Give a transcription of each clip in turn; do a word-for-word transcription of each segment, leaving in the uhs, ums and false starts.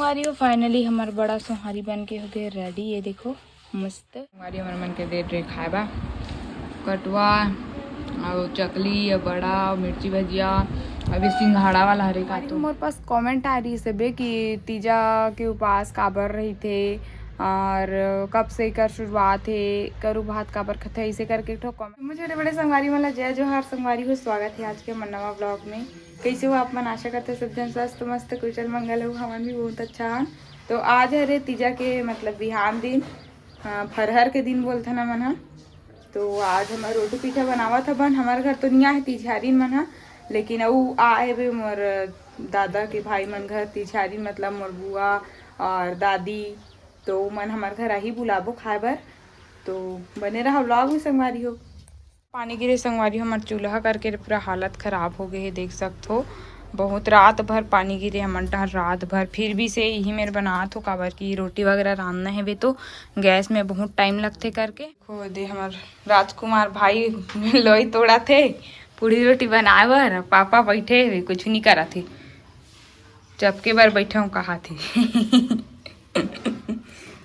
संगवारी हो, finally हमर बड़ा सोहारी बन के हो गए ready। ये देखो, मस्त। संगवारी, हमर मन के दे रहे खाए बा कटवा, अउ चकली, अउ बड़ा, अउ मिर्ची भजिया। अभी सिंघाड़ा वाला हरे का संगवारी हो, तो। मोर पास comment आ रही सबे कि तीजा के उपास काबर रहिथे और कब से एकर शुरुआत हे, करू भात काबर खाथे, ऐसे करके एक ठो comment। मुझे बड़े बड़े संगवारी मन ला जय जोहार संगवारी हो, स्वागत है आज के हमर नवा vlog में। कैसे हो आप मन? आशा करते सब जन स्वस्थ, मस्त, कुशल, मंगल हो। हमन भी बहुत अच्छा हन। तो आज हरे तीजा के, मतलब, बिहान दिन, अ, फरहर के दिन बोलथन हमन ह। तो आज हमर रोटी पीठा बनावत हबन। हमर घर तो नइ आहे तिझारिन मन ह, लेकिन अउ आए बे मोर दादा के भाई मन घर तिझारिन, मतलब मोर बुआ और दादी, तो उमन हमर घर आही बुलाबो खाए बर। तो बने रहा vlog में संगवारी हो। पानी गिरे संगवारी हो, हमर चूल्हा करके पूरा हालत खराब हो गए हे, देख सकत हो। बहुत रात भर पानी गिरे हमर डहर, रात भर। फिर भी से यही मेर बनात हो, काबर कि रोटी वगैरह रांधना हेवे तो गैस में बहुत टाइम लगथे करके। खो दे हमर राजकुमार भाई लोई तोड़त हे, पूड़ी रोटी बनाए बर। पापा बैठे हेवे, कुछ नहीं करत हे, चपके बर बैठा हूँ कहा थे।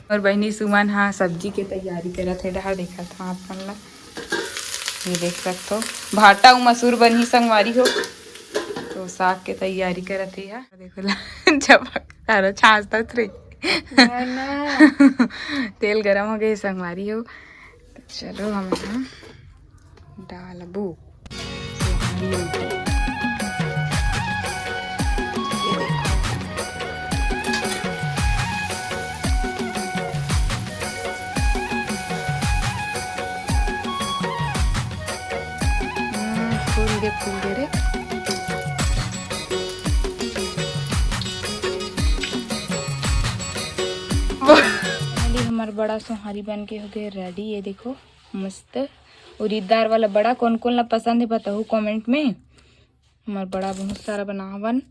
और बहनी सुमन हा सब्जी के तैयारी करत हे, डहर देखत हो आप मन ला, ये देख सकत हो। भाटा अउ मसूर बनही संगवारी हो, तो साग के तैयारी करत हे। यहाँ देखो ला, चपक सारा छाछ तक रही। तेल गरम हो गए संगवारी हो, तो चलो हम यहाँ डालबो। हम्म, फूल गे, फूल गे रे। Finally, हमर बड़ा सोहारी बन के हो गए ready। ये देखो, मस्त उरीद दार वाला बड़ा। कौन कौन ला पसंद है, बताओ comment में। हमर बड़ा बहुत सारा बनावन,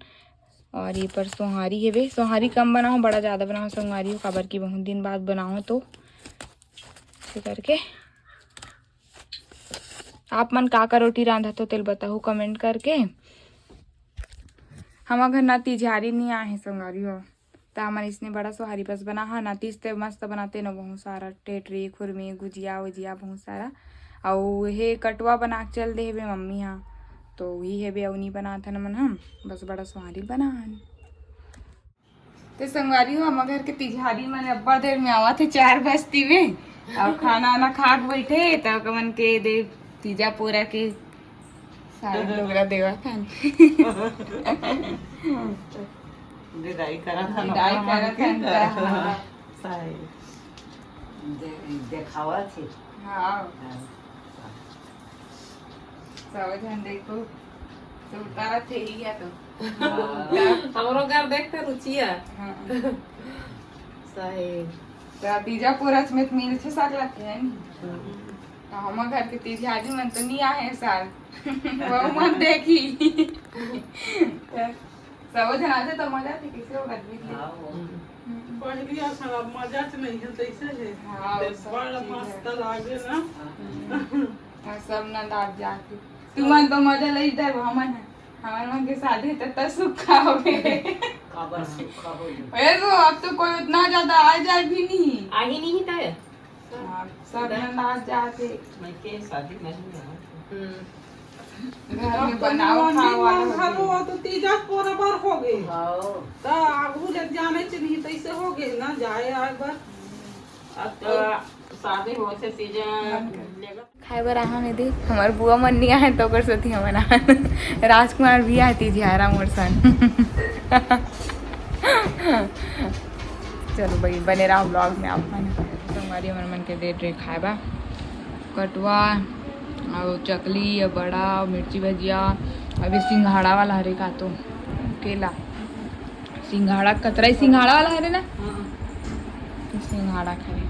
और ये पर सोहारी हेवे। सोहारी कम बनाओ, बड़ा ज़्यादा बनाओ संगवारी हो, काबर की बहुत दिन बाद बनाओ तो ऐसे करके। आप मन का का रोटी रांधत हो, तेल बताओ comment करके। हमर घर ना तिझारी नहीं आए हे संगवारी हो, त हमन इसने बड़ा सोहारी बस बना हा ना। तीस ते मस्त बनाते न, बहुत सारा टेटरी, खुरमी, गुजिया उजिया, बहुत सारा। अउ हे कटवा बना के चल दे हेबे मम्मी हा, तो वही हेबे, अउ नहीं बनात हन हमन हम, बस बड़ा सोहारी बना हन। ते संगवारी हो, हमर घर के तिझारी मन अब्बा देर में आवत हे, चार बजती में, अउ खाना वाना खा के बैठे, त हमन के दे तीजा पोरा के सारा डोरा देवा खान। विदाई करत हन विदाई अपना करत मन हन के। त, हाँ। सही। दे-, देखावत हे। हाँ। हाँ। सब झन देखो, तो उतारत हे ही या तो। हाँ। हमरो घर देख त रुचिया। हाँ। सही। त तीजा पोरच में त मिलथे साग लाथे, है नी? हम्म। त हमर घर के तिझारी मन तो नहीं आहे साल। वो मन देखी। त सब झन आथे त मजा आथे, किसी को गर्मी थी। हाँ, वो। हम्म। पहली असन अब मजा च नहीं है, तैसे है। हाँ, ते वो सब बड़ चीज मस्त है। लागे ना। हम्म। हाँ, सब नंद आप जाके। तुमन तो मजा लई दे, हमन है। हमन मन के शादी त, त सुख होगे। काबर सुख होगे? ए तो अब तो कोई उतना ज्यादा आ जाए भी नहीं। आ ही नहीं त। हाँ, सब नंद आ जाके। मैं के शादी नहीं है। हम्म। घर में बनाओ, खाओ वाला हो गया। तो तीजा पोरा बर हो गए। हाँ। त आगू जब जाने च नहीं, तैसे हो गए ना, जाए आए बर। अब तो शादी हो से तीजा खाए बर आहन यदि हमर बुआ मन नहीं आए तो ओकर सेती हमन आहन। राजकुमार भी आए तिझारा मोर संग। चलो भाई, बने रहो vlog में आप मन। संगवारी हमर मन के दे रहे खाए बा कटवा, अउ चकली, अउ बड़ा, अउ मिर्ची भजिया, अभी सिंघाड़ा वाला हरे का तो केला। सिंघाड़ा, कतराई सिंघाड़ा वाला हरे ना? हाँ। सिंघाड़ा खाए।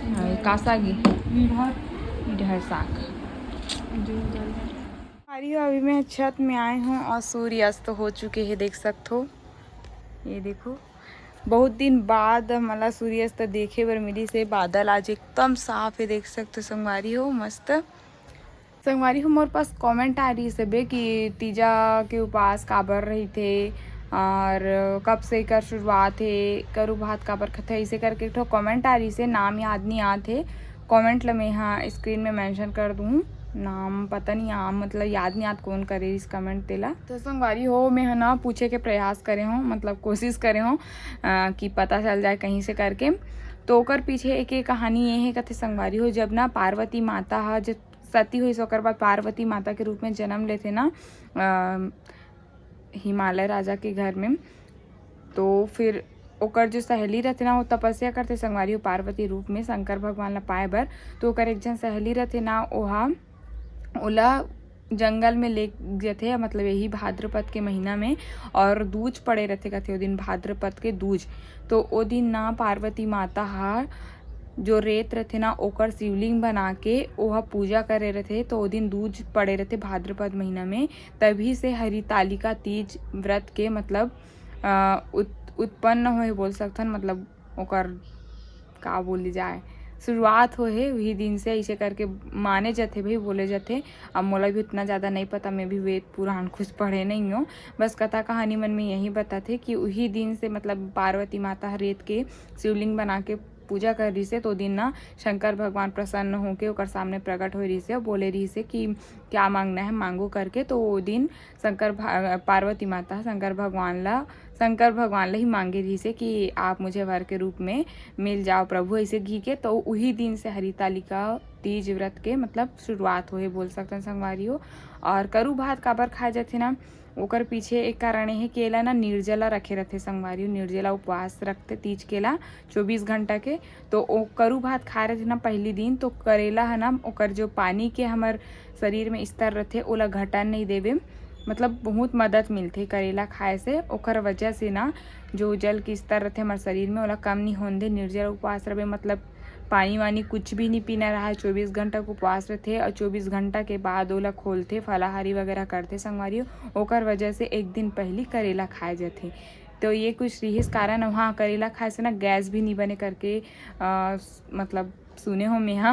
अउ का साग ये? इधर। इधर साग। अरे अभी मैं छत में आए हूँ और सूर्यास्त हो चुके हैं, देख सकत हो। ये देखो, बहुत दिन बाद मला सूर्यास्त देखे बर मिलिस हे। बादल आज एकदम साफ है, देख सकत हो संगवारी हो, मस्त। संगवारी हो, मोर पास comment आ रही सबे कि तीजा के उपास काबर रहिथे और कब से एकर शुरुआत हे, करू भात काबर खाथे, ऐसे करके एक ठो कमेंट आ रही से, नाम याद नहीं आत हे। कमेंट ल मैं यहाँ स्क्रीन में मेंशन कर दूँ, नाम पता नहीं आ, मतलब याद नहीं आत कौन करे इस कमेंट तेला। तो संगवारी हो, मैं ह ना पूछे के प्रयास करे हूँ, मतलब कोशिश करे हूँ कि पता चल जाए कहीं से करके। तो ओकर पीछे एक, एक कहानी ये है, कथे संगवारी हो, जब ना पार्वती माता ह जब सती हुई, ओकर बाद पार्वती माता के रूप में जन्म लेथे ना हिमालय राजा के घर में। तो फिर ओकर जो सहेली रथे ना, वो तपस्या करथे संगवारी हो पार्वती रूप में शंकर भगवान ला पाए बर। तो ओकर एक झन सहेली रथे ना, ओहा ओला जंगल में ले जथे, मतलब यही भाद्रपद के महीना में, और दूज पड़े रथे कथे ओ दिन, भाद्रपद के दूज। तो ओ दिन ना पार्वती माता हा जो रेत रथे ना, ओकर शिवलिंग बना के ओहा पूजा करे रथे। तो ओ दिन दूज पड़े रथे भाद्रपद महीना में, तभी से हरितालिका तीज व्रत के मतलब अ, उत-, उत्पन्न होए बोल सकथन, मतलब ओकर का बोली जाए, शुरुआत होए हे उही दिन से, ऐसे करके माने जथे भाई, बोले जथे। अब मोला भी उतना ज़्यादा नहीं पता, मैं भी वेद पुराण कुछ पढ़े नहीं हूँ। बस कथा कहानी मन में यही बताथे कि उही दिन से मतलब पार्वती माता ह रेत के शिवलिंग बना के पूजा कर रहिसे, तो दिन ना शंकर भगवान प्रसन्न होके ओकर सामने प्रकट होए रहिसे और बोले रहिसे कि क्या मांगना है मांगो करके। तो वो दिन शंकर भा-, पार्वती माता शंकर भगवान ला शंकर भगवान ला ही मांगे रहिसे कि आप मुझे वर के रूप में मिल जाओ प्रभु, ऐसे घी के। तो उही दिन से हरितालिका तीज व्रत के मतलब शुरुआत होए बोल सकथन संगवारी हो। और करू भात काबर खाए जाथे ना, ओकर पीछे एक कारण ये हे कि एला ना निर्जला रखे रथे संगवारी हो, निर्जला उपवास रखथे तीज के ला चौबीस घंटा के। तो ओ करू भात खाए रथे ना पहली दिन, तो करेला है ना, ओकर जो पानी के हमर शरीर में स्तर रथे, ओला घटन नहीं देवे, मतलब बहुत मदद मिलथे करेला खाए से। ओकर वजह से ना जो जल के स्तर रथे हमर शरीर में, ओला कम नहीं होन दे। निर्जल उपवास रहे, मतलब पानी वानी कुछ भी नहीं पीना रहा, चौबीस घंटा के उपवास रथे और चौबीस घंटा के बाद ओला खोलथे, फलाहारी वगैरह करथे संगवारी हो। ओकर वजह से एक दिन पहली करेला खाए जाथे। तो ये कुछ रिहिस कारण, वहाँ करेला खाए से ना गैस भी नहीं बने करके अ, मतलब सुने हो, मेहा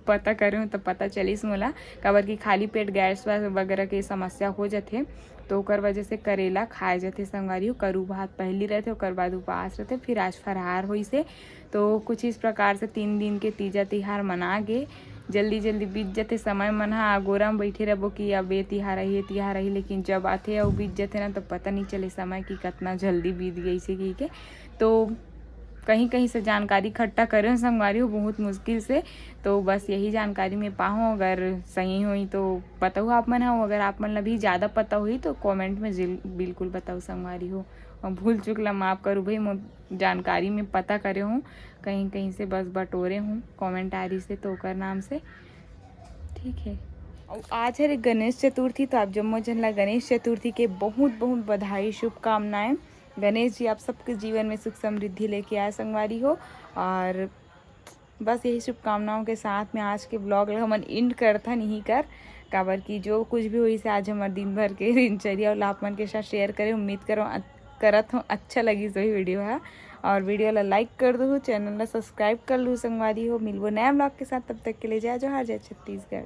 पता करे हो तो पता चलिस मोला, काबर कि खाली पेट गैस वगैरह के समस्या हो जाथे। तो ओकर वजह से करेला खाए जाथे संगवारी हो। करू भात पहली रहथे, ओकर बाद उपवास रहथे, फिर आज फरहार होइसे। तो कुछ इस प्रकार से तीन दिन के तीजा तिहार मना गे। जल्दी जल्दी बीत जाथे समय मन ह, अगोरा में बैठे रहबो कि अब ये तिहार आही, ये तिहार आही, लेकिन जब आथे अउ बीत जाथे ना, तो पता नहीं चले समय कि कितना जल्दी बीत गइसे कहिके। तो कहीं कहीं से जानकारी इकट्ठा करे हो संगवारी हो बहुत मुश्किल से। तो बस यही जानकारी मैं पाहूँ, अगर सही होई तो बताओ आप मन हो, अगर आप मन ला भी ज़्यादा पता होई तो कमेंट में जिल-, बिल्कुल बताओ संगवारी हो। और भूल चूक ला माफ़ करू भाई, मैं जानकारी में पता करे हूँ, कहीं कहीं से बस बटोरे हूँ कमेंट आ रही से, तो ओकर नाम से। ठीक है, अउ आज हरे गणेश चतुर्थी, तो आप जम्मो झन ला गणेश चतुर्थी के बहुत बहुत बधाई, शुभकामनाएं। गणेश जी आप सबके जीवन में सुख समृद्धि लेके आए संगवारी हो। और बस यही शुभकामनाओं के साथ में आज के ब्लॉग ला हमन एंड करथन यहीं कर, काबर कि जो कुछ भी होइसे आज हमर दिन भर के दिनचर्या, ओला आप मन के साथ शेयर करे। उम्मीद करो करत हूँ अच्छा लगिस वही वीडियो है। और वीडियो ला लाइक कर दू, चैनल ला सब्सक्राइब कर लू संगवारी हो। मिलबो नया ब्लॉग के साथ, तब तक के लिए जय जोहार, जय छत्तीसगढ़।